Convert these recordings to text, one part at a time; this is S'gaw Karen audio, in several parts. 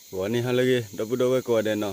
ဂီၤနံၤဟါလၢအဂ့ၤ ဒီပုၢ်ဒီဝဲၢ်ကိးဂၤဒဲးနီၤ, ဝဲဒီးတၢ်တနံၤညါဒီး လၢခီၣ်ဘ့ၣ်ပူၤ ဒီပုၢ်ဒီဝဲၢ်နီၤ, ပှၤတနံၤနံၤလၢခီၣ်ဘ့ၣ်ပူၤ ခံနံၤနံၤလၢခီၣ်ဘ့ၣ်ပူၤ ဒီပုၢ်ဒီဝဲၢ်, တၢ်မူခိၣ်စူၤစူၤစူၤ တၢ်ကိၢ်ယၤမၤတပ့ၢ်ယဲၢ်ဘၣ်နီၤ, ဘၣ်မၤလၢဂီၤဂီၤလီၤဝဲ မၤလၢဂီၤခီလီၤ, ဘၣ်အီၣ်က့ၤမ့ၤလၢလီၤဘဲလီၤ ဒီပုၢ်ဒီဝဲၢ်နီၤ, လၢဒုးနဲၣ်ပၠးသုနီၤ, လၢခီၣ်ဘ့ၣ်ပူၤဝဲ မၤလီၤအံၣ်ခီၣ်ဘ့ၣ် ဒီပုၢ်ဒီဝဲၢ်ဧၢ, ခီၣ်ဘ့ၣ်, ခီၣ်ဘ့ၣ်သီယဲၢ် ဒီပုၢ်ဒီဝဲၢ်, ထံတဘၣ်ဂီၢ် နိတဘၣ်ဂီၢ်ယဲၢ်ဘၣ်, ဘၣ်အိးထီၣ်ခီၣ်ဘိအံၤ, ပှၤစးထီၣ်လၢအံၤန့ၣ်, တုၤအီၤလၢန့ၣ်န့ၣ် ဒီပုၢ်ဒီဝဲၢ်နီၤ ဘၣ်ဖျးတၢ်, ဒီပုၢ်ဒီဝဲၢ်, ဖျးကတၢၢ်တၢၢ်တုၤဝဲလၢန့ၣ် ဒီပုၢ်ဒီဝဲၢ်နီၤ, တၢ်တဘိဝံၤလံ, လၢန့ၣ် အိၣ်တ့ၢ်ခံဘိဒံး ဒီပုၢ်ဒီဝဲၢ်, ဘၣ်ဖျးကဒါတၢ်လီၢ်အံၤ, ဝဲဒၣ်တမ့ၢ်တယိၣ်စီၤဘၣ်မး ဒီပုၢ်ဒီဝဲၢ်ဧၢ, ဝဲတၢ်နီၢ်ကီၢ်နီၤ ဒီပုၢ်ဒီဝဲၢ် ခဲခါဒီးပကစးထီၣ်ဖျးလီၤ ဒီပုၢ်ဒီဝဲၢ်ဧၢ, တၢ်ကိၢ်ထီၣ်က့ၤဂီၤလီၤဒီး ပမၤတပ့ၢ်လၢၤဘၣ်နီၤ, ဘၣ်မၤလၢဂီၤခီလီၤ. ဝဲဒ်လဲၣ်ဒ်လဲၣ်ကထူးပာ်လီၤ ဒီပုၢ်ဒီဝဲၢ်ဧၢ. မၤလၢဘိလီၤ, မၤလၢဘိလီၤ, လဲၣ်, ကီကီ, ကဘၣ်လီၤခီ ကံကံအီ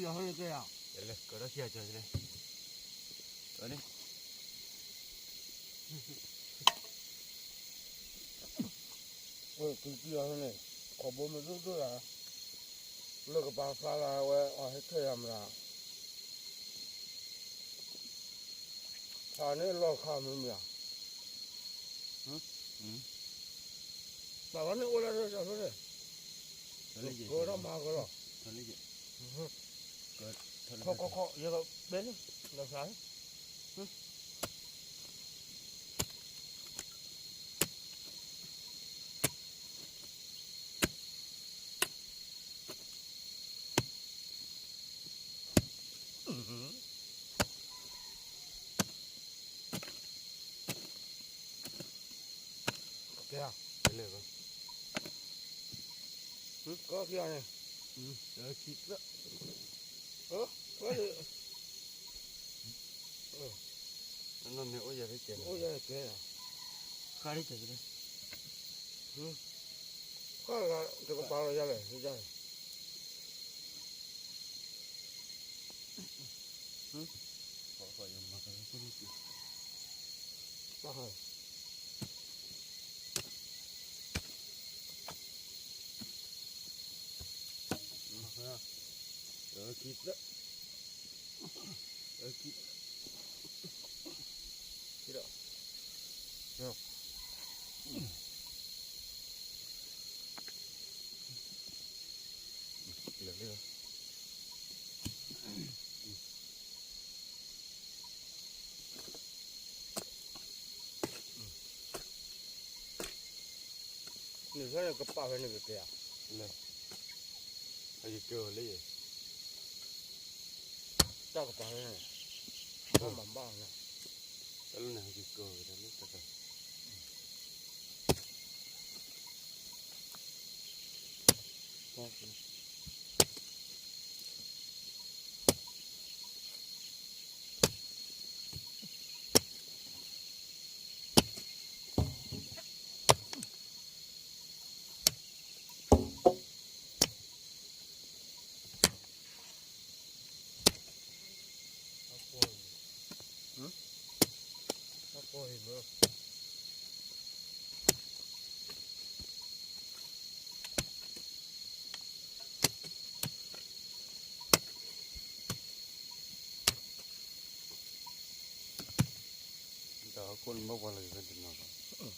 ၤဟဲန့ၣ်ကဲဧါ, ကၢၤထီၣ်ခံဂၤကၢၤန့ၣ်, ကၢၤန့ၣ်, ကံကံအီၤဟဲန့ၣ်, ခီၣ်ဘိမ့ၢ်ဒိၣ်ဒိၣ်ဧါ, လၢကပာ်ဖျါလၢဝဲအီၤဟဲထၢၣ်ယၤမတၤ ဖျါန့ၣ်လီၢ်ခါမ့ၢ်မ့ၢ်ဧါ, ပာ်ဝဲန့ၣ်အိၣ်လၢတၢ်ဖျိန့ၣ်, ကၢၤထီၣ်မၤကလီၤ, ခီခီခီ ယကဘဲန့ၣ် လီၤဖျါန့ၣ် ကဲ, ကီၢ်ခံဂၤန့ၣ်, ခံသၢ, နီၢ်မ့ၢ်အိၣ်ယၤတကဲ, အိၣ်ယၤတကဲ, ဃၣ်တကဲ, ဃၣ်တကဲ, တကပၤလီၤယၤလဲၣ်, ယၤလဲၣ်. နကပာ်ဖဲန့ၣ်ကကဲဧါ, အကကဲလၢ, တၢ်ကပာ်ဖဲန့ၣ်, ဘၣ်မၤဘၣ်န့ၣ်, တၢ်လၢန့ၣ်ကကဲလၢတၢ် ပှၤ တၢ်ဟီၣ်ခိၣ်န့ၣ်ဘၣ်ပှၤလီၤက့ၤဖဲတနီၤလီၤ,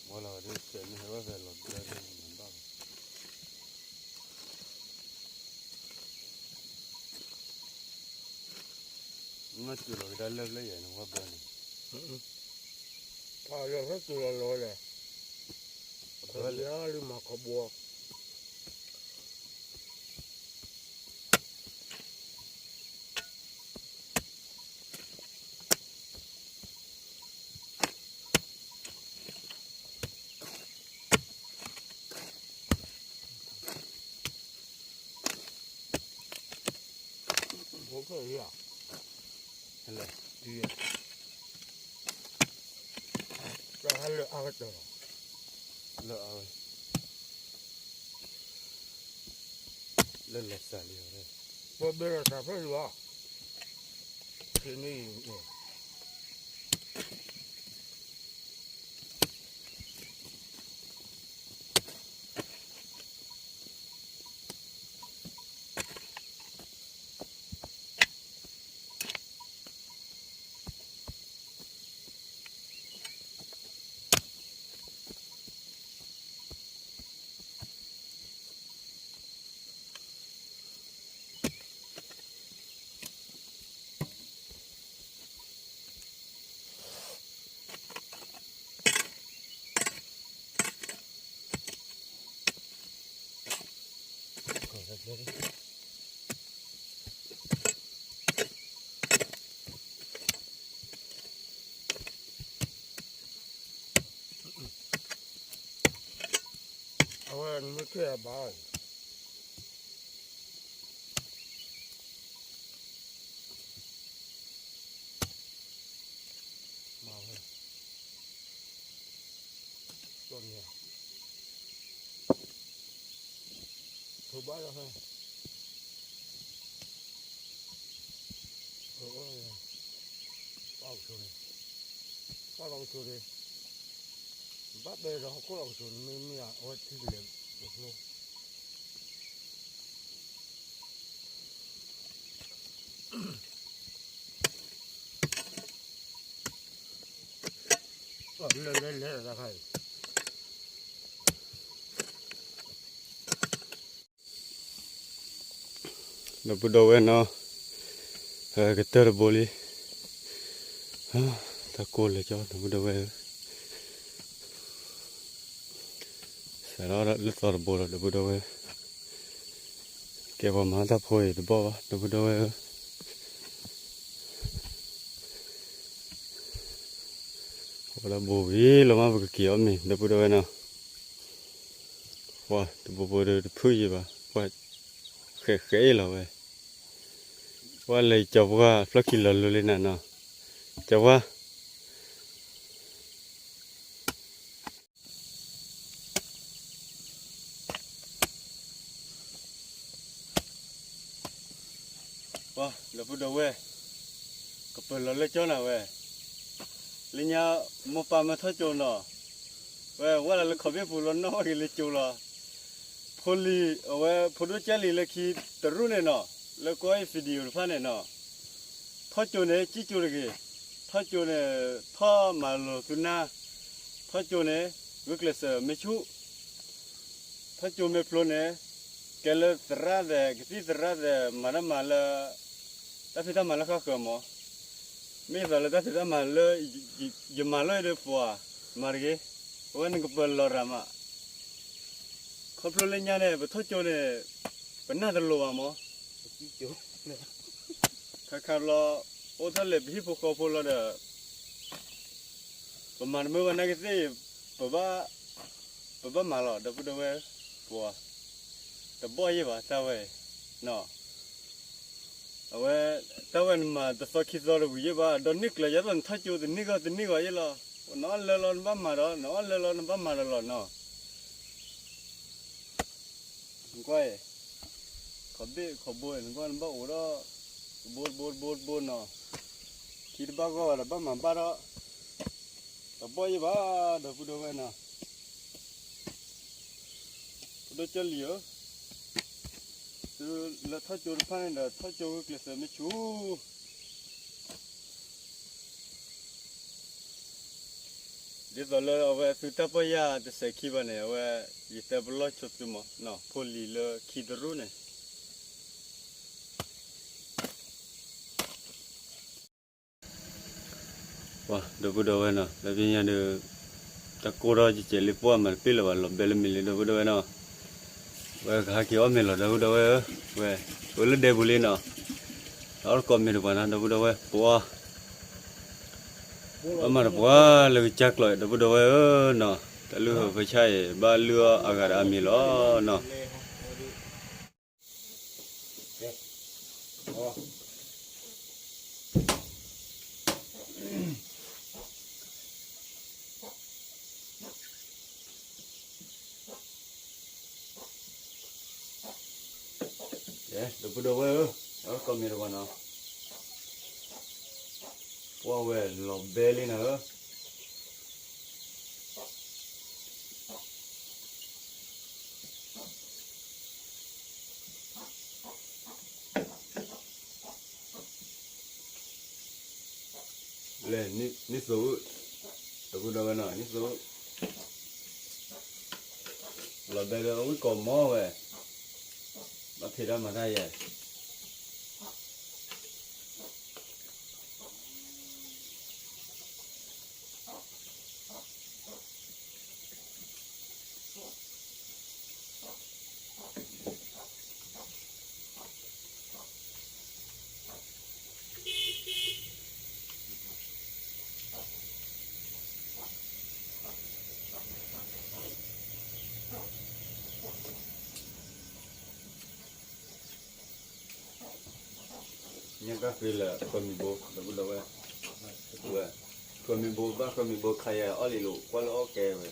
ပှၤလီၤဒ်စဲးန့ၣ် ဟဲဝဲဖဲလီၤဘျၢန့ၣ်ဘၣ်ဘၣ်, မ့ၢ်စူၤလီၤကဒါလၢလၢယဲၢ်န့ၣ် ဝဲဘျၢန့ၣ်, တၢ်လၢဟဲစူၤလီၤလီၤဝဲလဲၣ်, ဘျၢလၢမၤခီဘိ လၢအဝဲ လၢလီၤစၢ်လံ, ပဘဲလီၤစၢ်ဖဲလီၤ, န့ၣ် အဝဲနမ့ၢ်ကဲအဘၣ် ဘၣ်လီၤ, ဘၣ်လီၤကဆိးန့ၣ်, ဘၣ်လီၤကဆိးန့ၣ်, ဘၣ်ဘဲဒီးဟီၣ်ခိၣ်လီၤကဆိးန့ၣ် မ့မ့ၢ်အဝဲထံကလဲၤတဖျိ လၢလၢလၢတခါအံၤ ဒီပုၢ်ဒီဝဲၢ်နီၤ, ကတၢၢ်တဘိလံ, တၢ်ကိၢ်လၢာ်ကၠီ ဒီပုၢ်ဒီဝဲၢ်ဧၢ, စးထီၣ်လၢသီတဘိလီၤ ဒီပုၢ်ဒီဝဲၢ်, ကဲပှၤမၤတၢ်ဖိအံၤတဘီၣ်ဘၣ် ဒီပုၢ်ဒီဝဲၢ်ဧၢ, အိၣ်လၢဘူးဝံၤလီၤမးပကက့ၤအီၣ်မ့ၤ ဒီပုၢ်ဒီဝဲၢ်နီၤ, ပှၤတဘိဘိဒီးတဖုၣ်ယံၤဘၣ် ပှၤဃဲးဃဲးအံၤလီၤဝဲ, ပှၤလဲၤကၠီၤပှၢ်ဖျၢၣ်ခံလီၤလိၤလံနၤနီၤ, ကၠီၤပှၢ် ပှၤဒီပုၢ်ဒီဝဲၢ်, ကပၢၤလီၤလၢကၠီနၤဝဲ, လၢညါမိၢ်ပၢ်မၢထီၣ်ကၠိနီၤ, ဝဲဝဲလၢလၢခီဘ့ၣ်ပူၤလီၤနီၣ်ဝဲက့ၤလၢကၠိလီၤ, ဖိလံၤအဝဲဖိဒိၣ်ကၢ်လံၤလၢခံတရူၣ်န့ၣ်နီၤ, လၢကွၢ်အံၤ video တဖၣ်န့ၣ်နီၤ, ထီၣ်ကၠိန့ၣ် ကံၣ်ကၠိတဂ့ၤ, ထီၣ်ကၠိန့ၣ် ထီၣ်မၤလိာ်သုနၢ်, ထီၣ်ကၠိန့ၣ် ဂုာ်ကျဲးစၢးမ့ၢ်ဆူၣ် ထီၣ်ကၠိမ့ၢ်ဖျိန့ၣ် ကဲလၢသရၣ်သဲး ကသံၣ်သရၣ်သဲး မၤတၢ်မၤလၢ တၢ်ဖံးတၢ်မၤလၢဃၣ်ဃၢၤမး, မ့ၢ်သိးလၢတၢ်ဖံးတၢ်မၤလၢ ယမၤလၢဒီးပှၤ မၤတဂ့ၤ, အဝဲန့ၣ်ကပၢၤလီၤရၤမး, ခီဖျိလၢညါန့ၣ် ပထီၣ်ကၠိန့ၣ် ပနၢ်တလိၤဘၣ်မး ခါခါဘျီ အိၣ်ထီၣ်လဲၤပဟံၣ်ဖိဃီဖိလီၤဒီး ပမၤတမုာ်ဘၣ်နာ်က့သ့ၣ် ပဘၣ် ပဘၣ်မၤလီၤ ဒီပုၢ်ဒီဝဲၢ်, ပှၤ တဘီၣ်ယဲၢ်ဘၣ်တၢ်ဝဲအံၤ, အဝဲ တၢ်ဝဲနမၤတသီခံသီတဝံၤယဲၢ်ဘၣ် ဒီးန့ၢ်ကျၢၤယဲၢ်လီၤ နထီၣ်ကၠိတနံၣ်ဂီၢ်တနံၣ်ဂီၢ်ယဲၢ်လီၤ, နအီၣ်လၢလီၤနဘၣ်မၤဒီး နအီၣ်လၢလီၤနဘၣ်မၤဒီးလီၤနီၤ နကွၢ်အံၤ ခီဘ့ၣ်ခီဘိ နကွၢ်နဘၣ်အိၣ်ဒီး တဘိတဘိတဘိတဘိနီၤ, ယတဘၣ်ဂီၢ်ဘၣ်ဒီးဘၣ်မၤဘၣ်ထီၣ်, တဘီၣ်ယံၣ်ဘၣ် ဒီပုၢ်ဒီဝဲၢ်နီၤ, ပဒိၣ်ကၠီလံၤဧၢ, သုလၢထီၣ်ကၠိတဖၣ်န့ၣ်ဒီး ထီၣ်ကၠိဂုာ်ကျဲးစၢးမ့ၢ်ဆူၣ် ဒ်သိးလၢအဝဲသုတၢ်ပီၢ်ယၢ်တစဲးခံဘၣ်န့ၣ် အဝဲ ယတဲပလီၢ်ဆိသုမး, ဖိလံၤလၢခံတရူၢ်န့ၣ် ပှၤဒီပုၢ်ဒီဝဲၢ်နီၤ, လၢပညါဒီး တၢ်ကိၢ်ထီၣ်ကဲးကဲးလံ ပှၢ်မၤတပ့ၢ်လၢၤဘၣ် လီၤဘဲလၢမ့ၢ်လံ ဒီပုၢ်ဒီဝဲၢ်နီၤ, ဝဲကဟဲက့ၤအီၣ်မ့ၤလီၤ ဒီပုၢ်ဒီဝဲၢ်ဧၢ, ဝဲ ဝဲလၢဒဲပူၤလံနီၤ, အီၣ်တကိးမ့ၤတပှၤနီၤ ဒီပုၢ်ဒီဝဲၢ် ပှၤ ပှၤမၤတပှၢ်လၢကစၢ်ကျီး ဒီပုၢ်ဒီဝဲၢ်ဧၢနီၤ, တၢ်လုၢ်ဟၢဖၢဆၣ်အံၤ ဘၣ်လုၢ်အီၣ်အဂၤဒီးအမ့ၤလီၤနီၤ. ဒီပုၢ်ဒီဝဲၢ်ဧၢ, အီၣ်တကိးမ့ၤတပှၤနီၤ, ပှၢ်ဝဲလီၤဘဲလံနီၤဧၢ. လဲၤ နံၣ်သိး, ဒီပုၢ်ဒီဝဲၢ်နီၤ နံၣ်သိး, လီၤဘဲလၢအဝံၣ်ကီးမီဝဲ, ဘၣ်ဖံးတၢ်မၤတၢ်ယဲၢ် ညၣ်ကၣ်ဃ့လၢဃီမံၤဘိ ဒီပုၢ်ဒီဝဲၢ်, ဃီမံၤဘိဘၣ်ဃီမံၤဘိခါယၤအီၣ်လံလိာ် ကွၢ်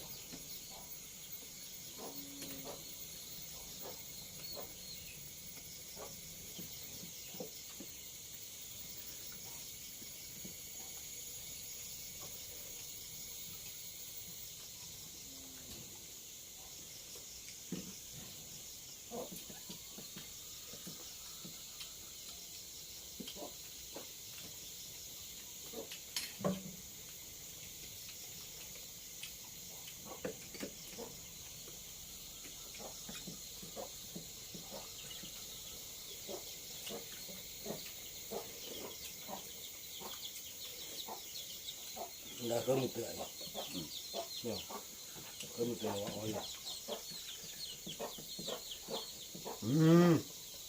လၢ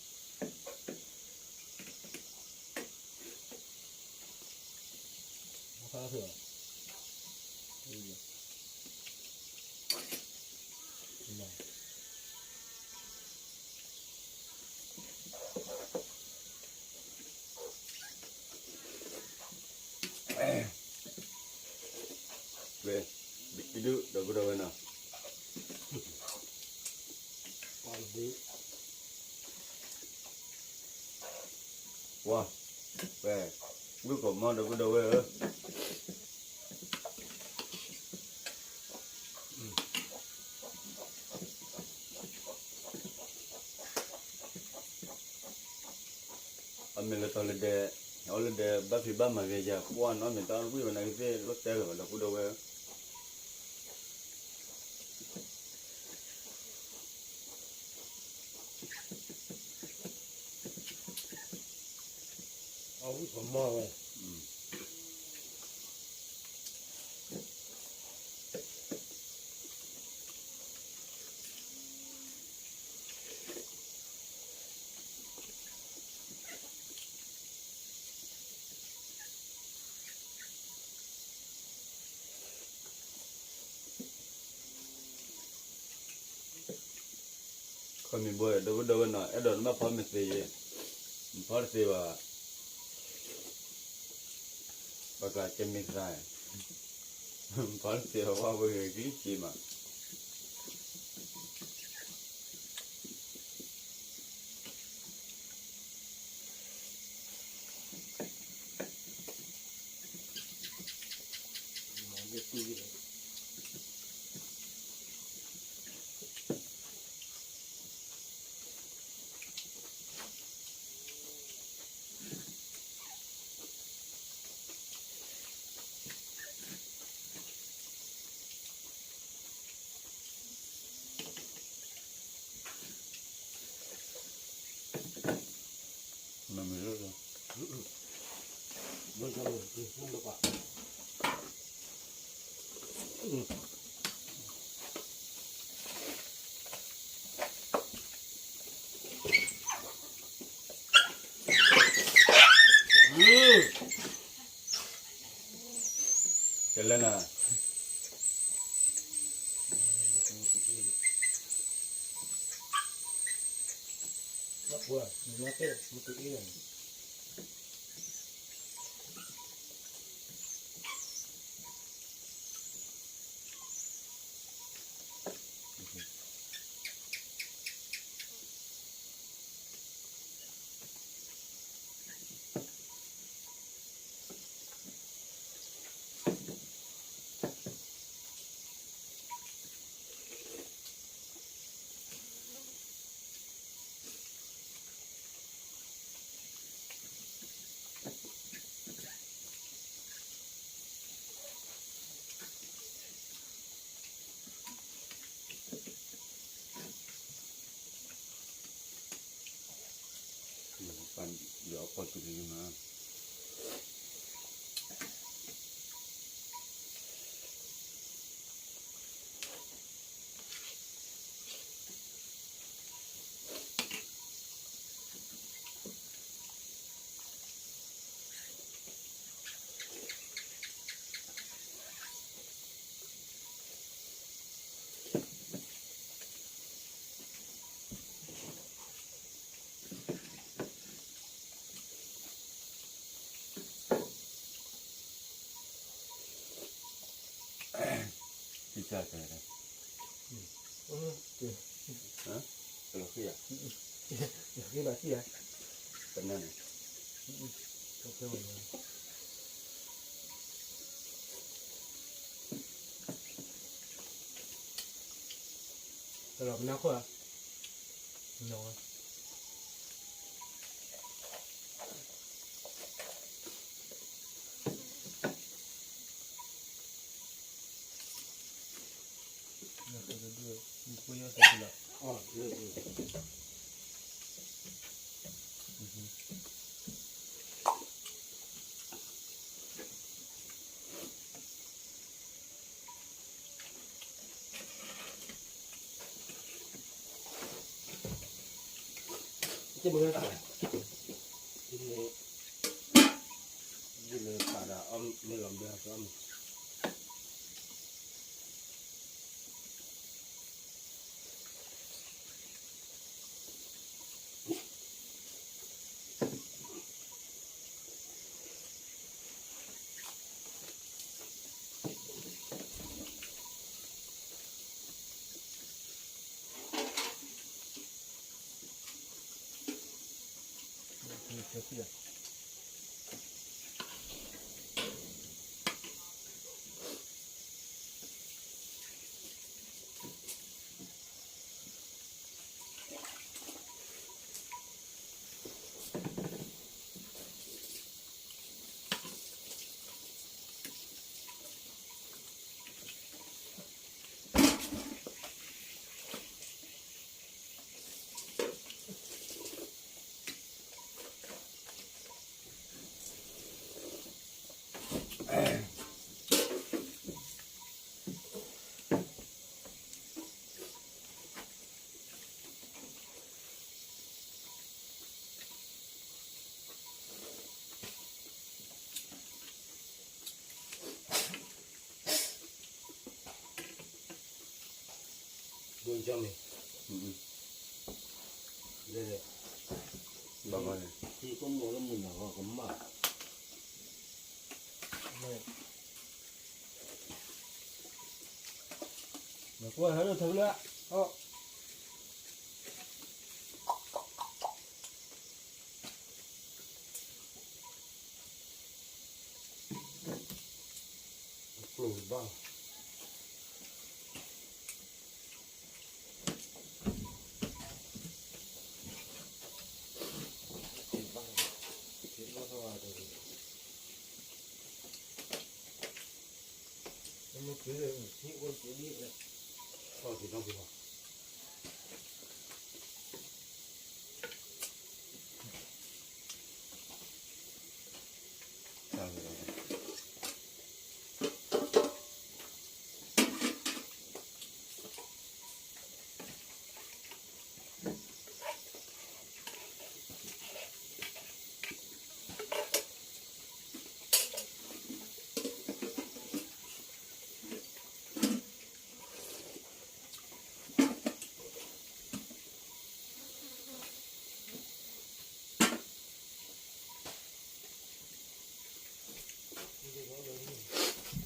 အီၣ်ကဲဝဲ ဝဲ ဒုး ဒီပုၢ်ဒီဝဲၢ်နီၤ, ဝဲ ဝံၣ်ကီးမီ ဒီပုၢ်ဒီဝဲၢ်ဧၢ, အမ့ၢ်လၢတီၤလၢဒဲး, အီၣ်လၢဒဲး ဘၣ်ဖံးဘၣ်မၤဂ့ၤယၤ ပှၢ်နီတမ့ၢ်တၢ်ဝံၣ်ဝဲနာ်က့သ့ၣ်လီၤတဲလၢၤဘၣ် ဒီပုၢ်ဒီဝဲၢ်ဧၢ. အဝံၣ်ကီးမီဝဲ ခီမံၤဘိ ဒီပုၢ်ဒီဝဲၢ်နီၤ အဲၣ်ဒိးနဘၣ်ဖီမ့ၢ်သ့ယဲၢ်, ဖီတသ့ဘၣ်, ပှၤကျါကဲမ့ၢ်သရၣ်, ဖီတသ့ဘၣ် ဝဲပှၤဂ့ၤကလံၤက့မး, ကလဲၤနၤ, ဒိၣ်ကၠီမ့ၢ်, ဒဲဒဲ, ဘၣ်ဘၣ်န့ၣ် ထံကမိၣ်လၢမုၢ်နၤဂီၢ်ကမၣ် မ့ၢ်ကွၢ်ဟဲလၢထၢလၢ အီၣ် ကျိ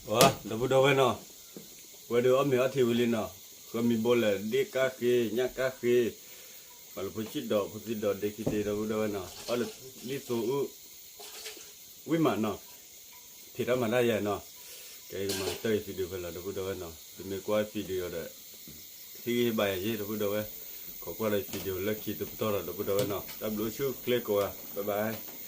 ဘၣ် ဒီပုၢ်ဒီဝဲၢ်နီၤ, ဝဲဒုးအီၣ်မ့ၤအီထံဝံၤလံနီၤ, ဃၢမံၤဘိလဲၣ် ဒ့ၣ်ကါဃ့ ညၣ်ကါဃ့, ပှၤလၢဖိဆံးဒီးဖိသံဒီးဒ့ခံတ့ ဒီပုၢ်ဒီဝဲၢ်နီၤ, အီၣ်လၢလံၣ်သိအုၣ် ဝံၣ်မးနီၤ, ဖံးတၢ်မၤတၢ်ယဲနီၤ, ကဲကမၤတၢ်အံၤ video ဖဲလီၤ ဒီပုၢ်ဒီဝဲၢ်နီၤ, တမ့ၢ်ကွၢ် video ဒီး ဟ့ၣ်ဂံၢ်ဟ့ၣ်ဘါယၤယ့ ဒီပုၢ်ဒီဝဲၢ်, ခိးကွၢ်ဒီး video လၢခံတပတီၢ်ဒီး ဒီပုၢ်ဒီဝဲၢ်နီၤ, တၢ်ဘျုးအိၣ်ဆူၣ်ချ့ကိးဂၤ bye bye.